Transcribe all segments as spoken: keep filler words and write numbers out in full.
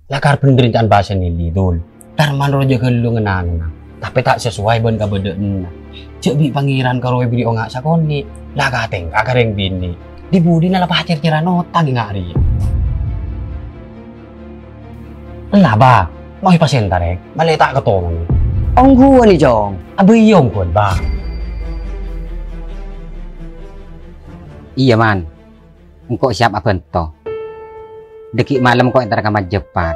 Lakar bhendher ca'na bhâsana Eli, Dul. Darman rowa jâ' ghâllu ngenangna, tapè ta' sesuai bân kabâdâ'ânna. Jâ' bi' Pangèran karo èberri' onga' sakonè', la katèngka ka rèng binè'. Dhi-budhina la pacèr-cèran otang enga' rèya. Ella, Ba, mau pas entar, eh. Malè ta' kettongan. Ongghuwân, Cong. Abâ iyâ ongghuwân, Ba. Iyâ, Man. Engko' siap abhânto. Dhâggi' malem ko' entar ka Majapar.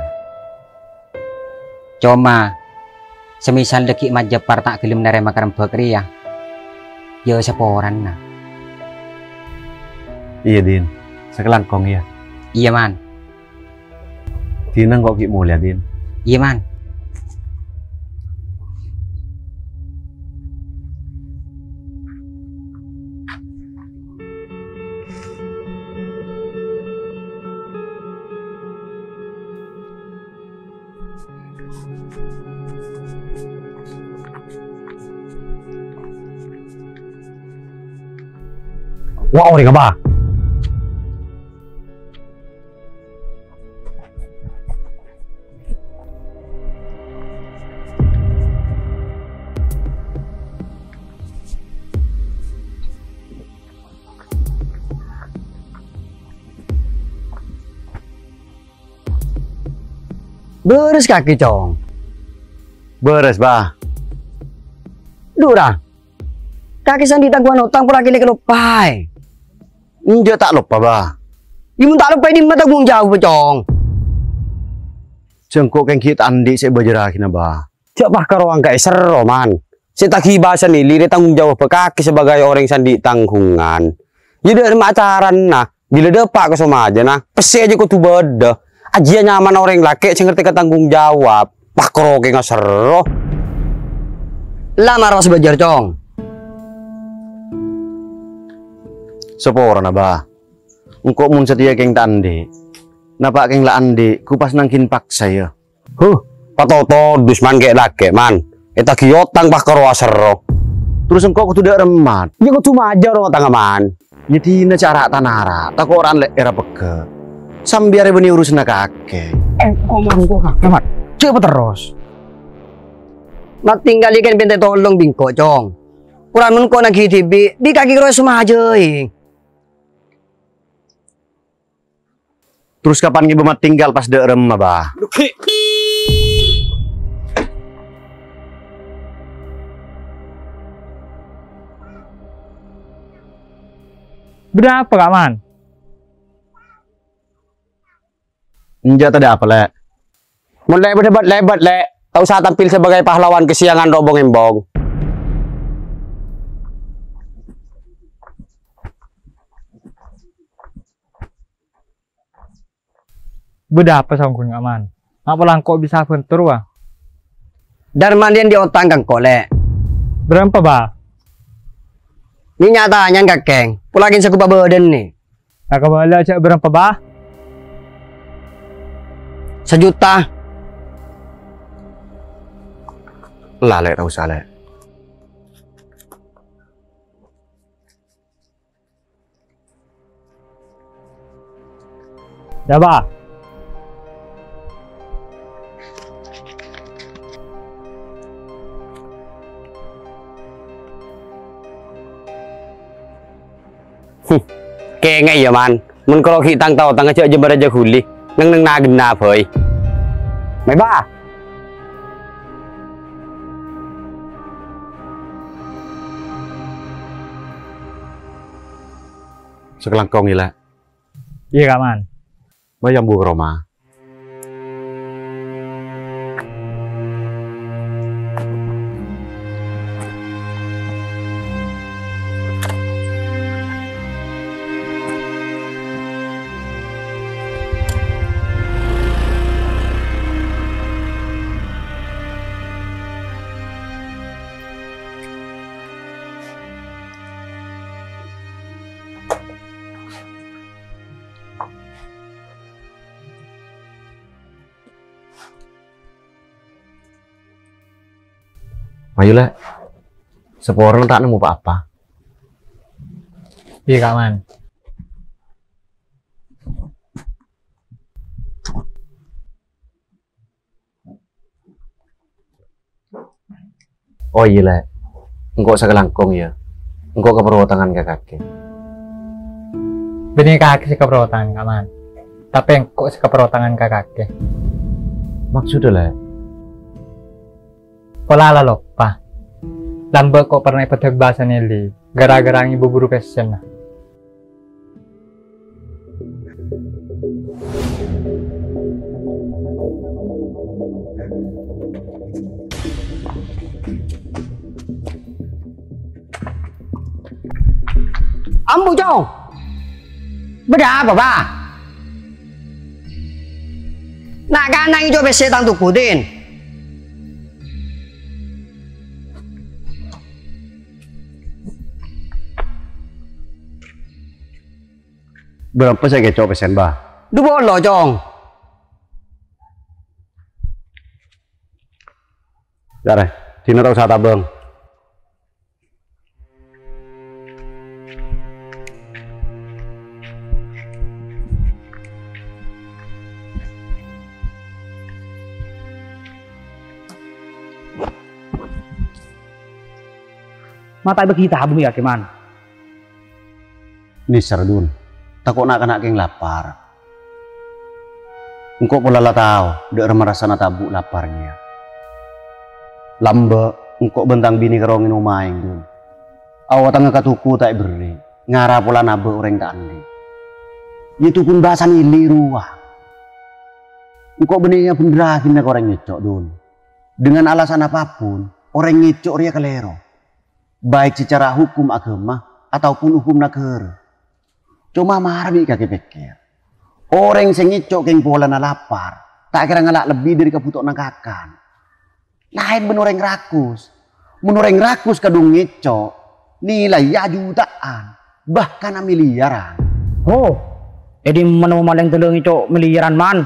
Coma, semisal dhâggi' Majapar ta' ghellem narèma karembhâk rèya, yâ saporana. Iyâ, Din. Sakalangkong, yâ. Iyâ, Man. Dinah engko' ghi' molèya, Din. Iyâ, Man. Wa' orèng apa? Bârâs kakè, Cong. Bârâs, Ba. Dhu, ra. Kakè sè andi' tangghungan otang pola kèlè kaloppaè. Enjâ' ta' loppa, Ba. Yâ, mon ta' loppa, è dimma tangghung jawab, Cong? Jhâ' engko' kèng ghi' ta' andi' sè èbâjârraghinah, Ba. Jhâ' pas karo angka'è serro, Man. Sè ètagi bhâsana Eli rè tangghung jawab kakè sebagai orèng sè andi' tangghungan. Yâ, dâ' remma carana, bilâ dâpa' ka somajâna, pèssè jâ' kodhu bâdâ. Ajiyâ nyamana orèng lakè' sè ngartè ka tangghung jawab. Pas karo kènga serro. La mara pas bâjâr, Cong. Saporana, Ba. Engko' mon satèya kèng ta' andi'. Napa' kèng la andi', ghu pas nangghin paksa, yâ. Huh, patoto dus, Man, kè' lakè', Man. Ètagi otang pas karo aserro. Terros engko' kodhu dâ' remma. Yâ kodhu majâr otangnga, Man. Yâ dinah cara' tanara, tako' ra lè'èrra pegghâ'. Sambi arè bânnè urusanna kakè. Eh, ko' Man, ko' kakè, Man. Jhâ' paterros. Matinggalè kèng pènta tolong bi' engko', Cong. Koran mon ko' nangghi dhibi', bi' kakè karo somajâi. Terros kapan ngibâ matinggal pas dâ' remma, Ba? Bâdâ apa, Ka' Man? Enjâ' tadâ' apa, Lè'. Mon Lè' bâdâ bât-lèbât, Lè', ta' osa tampil sebagai pahlawan kesiangan rombong-embong. Bâdâ apa songghun, Ka' Man? Ma' pola engko' bisa bhântor, wa? Darman rèya andi' otang ka engko', Lè'. Bârâmpa, Ba? Mè' nya-tanya'an ka kèng, pola kèng sanggup abâdâna. Kakabâlâ jhâ' bârâmpa, Ba? Sajuta. Lalè' ta' osa, Lè'. Yâ, Ba. Hmm, kèngèng, yâ, Man. Mon karo ghi' tang tao tang jhâ' jembhâr jhâ' ghuli, neng-neng na-ghenna bhâi. Mè', Ba. Sakalangkong, Lè'. Iyâ, Ka' Man. Bâ, yâ, ambu ka roma. Mayu, Lè'. Saporana ta' nemmo pa-apa. Iyâ, Ka' Man. Oh iyâ, Lè'. Engko' sakalangkong, yâ. Engko' kaparlo tangan ka kakè. Bânnè kakè sè kaparlo tangan ka Man. Tapè engko' sè kaparlo tangan ka kakè. Maksoddhâ, Lè'? Pola la loppa. Lambâ' ko' pernah èpèdhâk bhâsana Eli, ghârâ-ghârâ ngibâ buru pèssèna. Ambu, Cong! Bâdâ apa, Bâ? Na'-kana' ngèco' pèssè tang toko, Din. Bârâmpa sè èkèco' pèssèna, Bâ? Du polo, Cong. Yâ, rè, dinah ta' osa tabâng. Ma' ta' èbâgi tabung yâ, Kèman? Nèser, Dun. Tako' na'-kana' kèng lapar. Engko' pola la tao dhâ' remma rassana tabu' lapar jiyâ. Lambâ' engko' bân tang binè karo ngènom aèng, Dun. Aotangnga ka toko ta' èberri', ngara pola nabâ' orèng ta' andi'. Yâ tokon bhâsana Eli rowa. Engko' bânnè abhendherraghina ka orèng ngèco', Dun. Dengan alasan apapun, orèng ngèco' rèya kalèro. Baik secara hukum agama ataupun hukum nagara. Coma mara bi' kakè pèkkèr. Orèng sè ngèco' kèng polana lapar, ta' kèra ngala' lebbi dhâri kabhutowanna kakan. Laèn bân orèng rakus. Mon orèng rakus kadhung ngèco', nilaiya juta'an, bahkan amiliyaran. Oh, è dimma malèng tellâ ngèco' miliyaran, Man?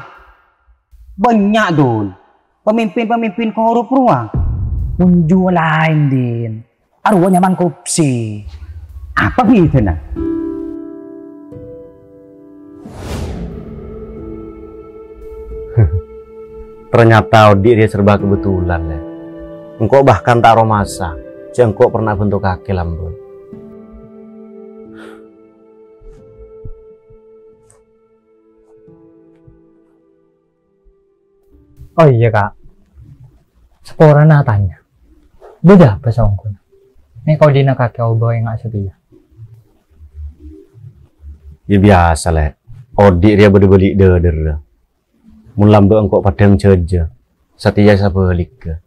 Bânnya', Dun. Pamimpin-pamimpin korup rowa. Mon jiyâ laèn, Din. Arowa nyamana korupsi. Apa bhidhâna? Ternyata odi' rèya serba kebetulan, Lè'. Engko' bahkan ta' aromasa, jhâ' engko' pernah bhentokaghi lambâ'. Oh iyâ, Ka'. Saporana atanya. Bâdâ apa saongghuna? Nè' ka odi'na kakè obâ enga' satèya. Yâ biyasa, Lè'. Odi' rèya bâdâ bâli' dhâdhârrâ. Mon lambâ' engko' padhâng jhâjâ, satèya sabhâligghâ.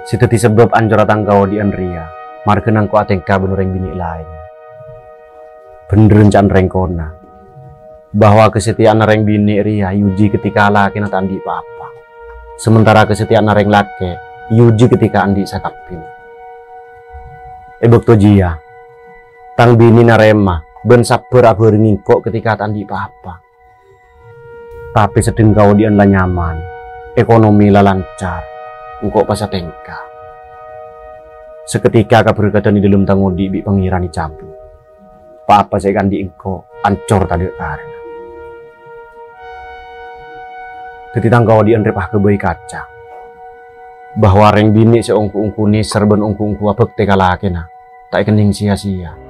Sè dhâddhi sabâb ancorra tang kaodi'ân rèya, marghâna engko' atèngka bân orèng binè' laèn. Bhendher ca'na rèng kona, bahwa kasatèyaanna rèng binè' rèya èojhi ketika lakèna ta' andi' pa-apa, samentara kasatèyaanna rèng lakè' èojhi ketika andi' sakabbhina. È bâkto jiyâ, tang binè narèma bân sabbhâr abhârengngè engko' ketika ta' andi' pa-apa. Tapè seddheng kaodi'ân la nyaman, ekonomi la lancar, engko' pas atèngka. Saketika kabherkadhân è dhâlem tang odi' bi' Pangèran ècabut. Pa-apa sè èkaandi' engko' ancor tadâ' karèna. Dhâddhi tang kaodi'ân rèya pas ghâbây kaca bahwa rèng binè' sè ongghu-ongghu nèser bân ongghu-ongghu abhâktè ka lakèna ta' èkennèng siya-siya.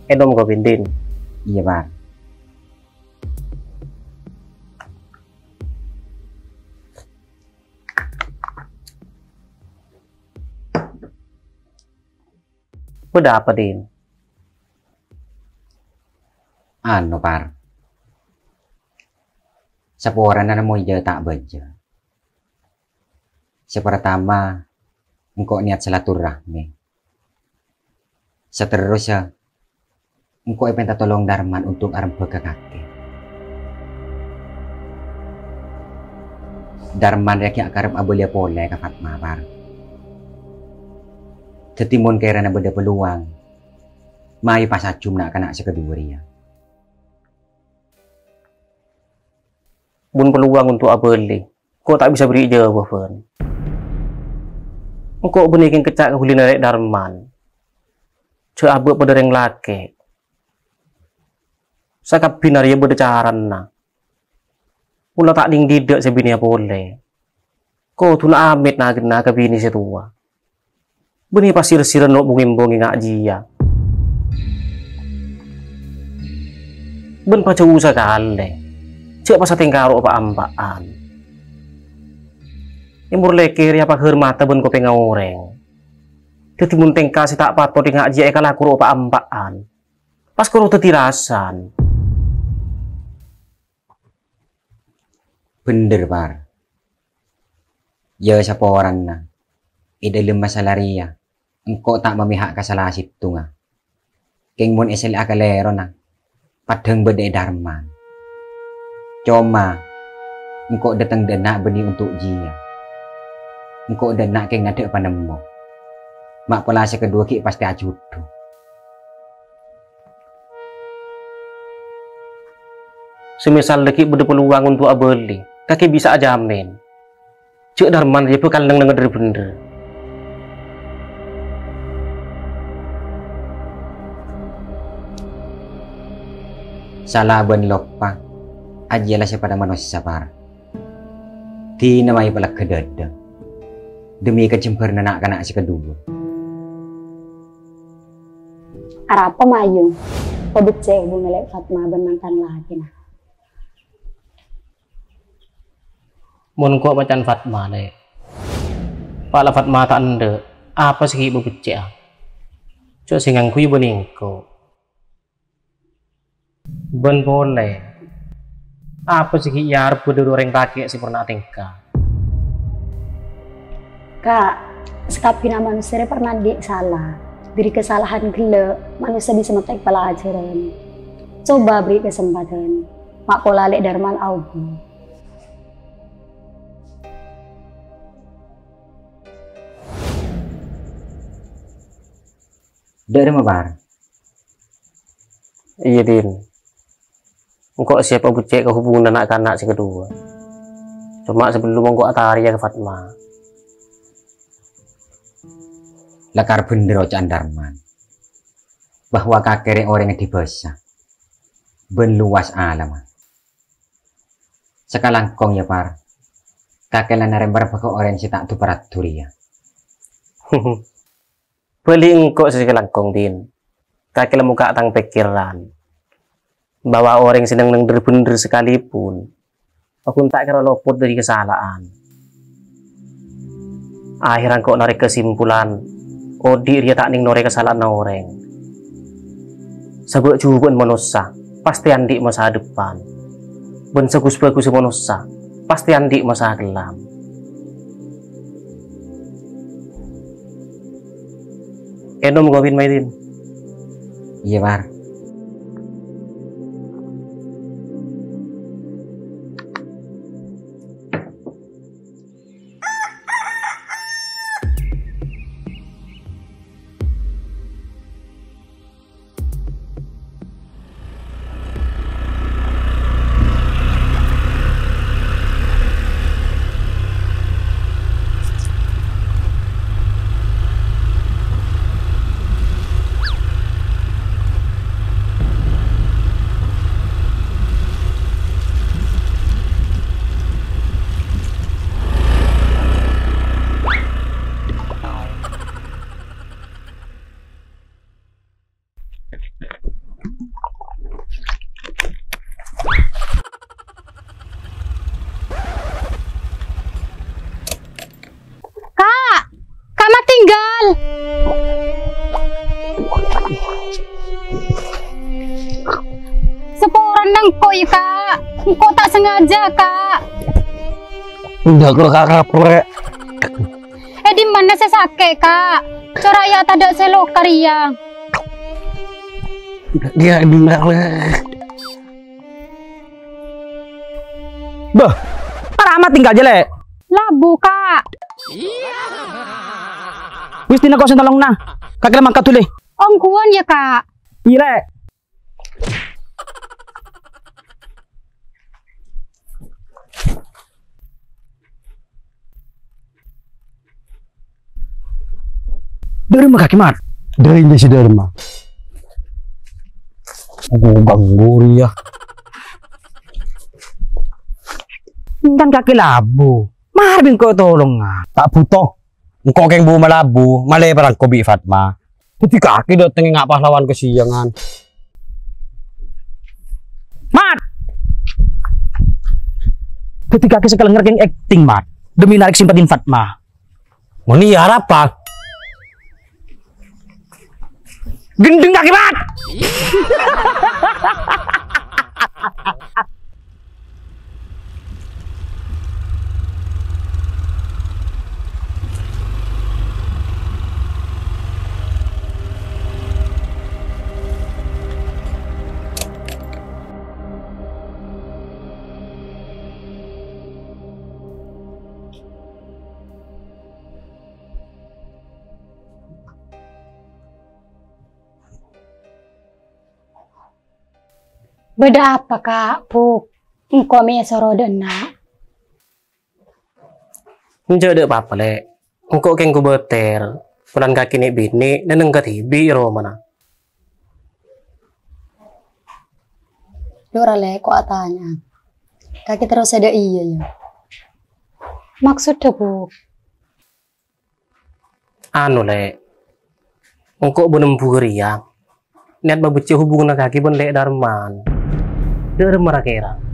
Ènom kopi, Din? Iyâ, Pak. Bâdâ apa, Din? Anu, Par. Saporana nemmo iyâ ta' bâjâ. Sè partama, engko' niyat silaturahmi. Saterrossa, engko' èpènta tolong Darman untuk arembhâghâ kakè. Darman rèya ghi' akarep abâliyâ polè ka Fatma, Par. Dhâddhi, mon kèrana bâdâ peluang, mayu pasajum na'-kana' sè kaduwâ rèya. Mon peluang untuk abâli, engko' ta' bisa berri' jawaban. Engko' bânnè kèng kècca' kaghulina Lè' Darman. Jhâ' abâ' padâ rèng lakè'. Sakabbhina rèya bâdâ carana. Mon la ta' dhing dhidhâ' sè binèya polè, kodhuna amèt na-, na ka binè sè towa. Bânnè pasir-siran lo' bungèng-bungèng nga' jiyâ. Bân pajhâusa kalè, jhâ' pas atèngka ro' pa'-ampa'an. Èmor lèkè rèya pahârmadhâ bân kopèngnga orèng. Dhâddhi mon tèngka sè ta' patot è nga' jiyâ èkalako ro' pa'-ampa'an, pas koro dhâddhi rasan. Bhender, Par. Yâ, saporana, è dhâlem masalah rèya, engko' ta' mamèha' ka sala sèttonga. Kèng mon èsèlè'a ka lèrona, paddhâng bâdâ è Darman. Coma, engko' dâteng dâ' enna' bânnè untuk jiyâ. Engko' dâ' enna' kèng ngadhâ' panemmo. Ma' pola sè kaduwâ ghi' pastè ajhudhu. Sè mèsal dhâggi' bâdâ peluang untuk abâli, kakè bisa ajhâmin. Jhâ' Darman rèya bhâkal neng-neng dhâr-bhendhâr. Sala bân loppa, ajiyâ la sè padâ manossa, Par. Dina mayu palegghâ dâdâ. Demi kajembhârânna na'-kana' sè kaduwâ. Arapa mayu? Pabeccè' hubungan Lè' Fatma bân mantan lakèna. Mon engko' macan Fatma, Lè'. Pa' la Fatma ta' endâ', apa sè ghi' pabeccè'a? Jhâ' sè ngangghuy bânnè engko'. Bân polè, apa sè ghi' èarebbhâ dhâri orèng lakè' sè pernah atèngka? Ka', sakabbhina manossa rè pernah andi' sala. Dhâri kasalahan ghellâ', manossa bisa mètèk palajhârân. Coba beri kesempatan. Ma' pola Lè' Darman aobâ. Dâ' remma, Par? Iyâ, Din. Engko' siap abeccè' ka hubunganna na'-kana' sè kaduwâ. Coma sabellunna engko' atarèya ka Fatma. Lakar bhendher oca'na Darman, bahwa kakè rè orèngnga dibâsa bân luwas alamma. Sakalangkong, yâ, Par, kakè la narèma rembhâghâ orèng sè ta' du-paradu rèya. Bâli engko' sè sakalangkong, Din. Kakè la mokka' tang pèkkèran. Bahwa orèng sè neng-neng dhâr-bhendher sakalèpon, paggun ta' kèra lopot dhâri kasala'an. Ahèrra engko' narèk kasimpulan, odi' rèya ta' nèng norè kasala'anna orèng. Sabâ'-jhubâ'ân manossa pastè andi' masa depan. Bân saghus-bhâghussa manossa pastè andi' masa kellam. Kènom, Gobin Maidin. Iyâ, Par. Kak, Kak Matinggal. Saporana engko' yâ, Kak. Engko' ta' sengaja, Kak. Enggak, kok Kak, kaprek. Eh, di mana sè sakè', Kak? Cara ya tadâ' sè loka rèya. Dia dengar. Bâh, para amat tinggal jâ, Lè'. Labu, Ka'. Wis, dina kosong tolong, nah. Kakè mangkat dulu. Ongghuwân, yâ, Ka'. Iyâ, Lè'. Dârâmma kakè, Mat? Dâri indi sè dârâmma. Ghu ganggu rèya. Èntan kakè labu. Mara bi' engko' tolonga. Ta' bhuto. Engko' kèng bu malabu, malè parangko bi' Fatma. Dhâddhi kakè dâteng nga' pahlawan kasiyangan. Mat! Dhâddhi kakè sakalèngèr kèng akting, Mat. Demi narik simpati Fatma. Mon iyâ, arapa? Ghendheng kakè, Mat! Bâdâ apa, Ka', Bu'? Engko' mè' èsoro dâ' enna'. Enjâ' dâ' papa, Lè'. Engko' kèng kobâtèr. Polana kakè nè'-binè' neng-enneng kadhibi' è romana. Dhu ra, Lè', ko' atanya. Kakè terros dâ' iyâ, yâ. Maksoddhâ, Bu'? Anu, Lè'. Engko' bân embu rèya niyat mabeccè' hubunganna kakè bân Lè' Darman. Dâ' remma ra-kèra?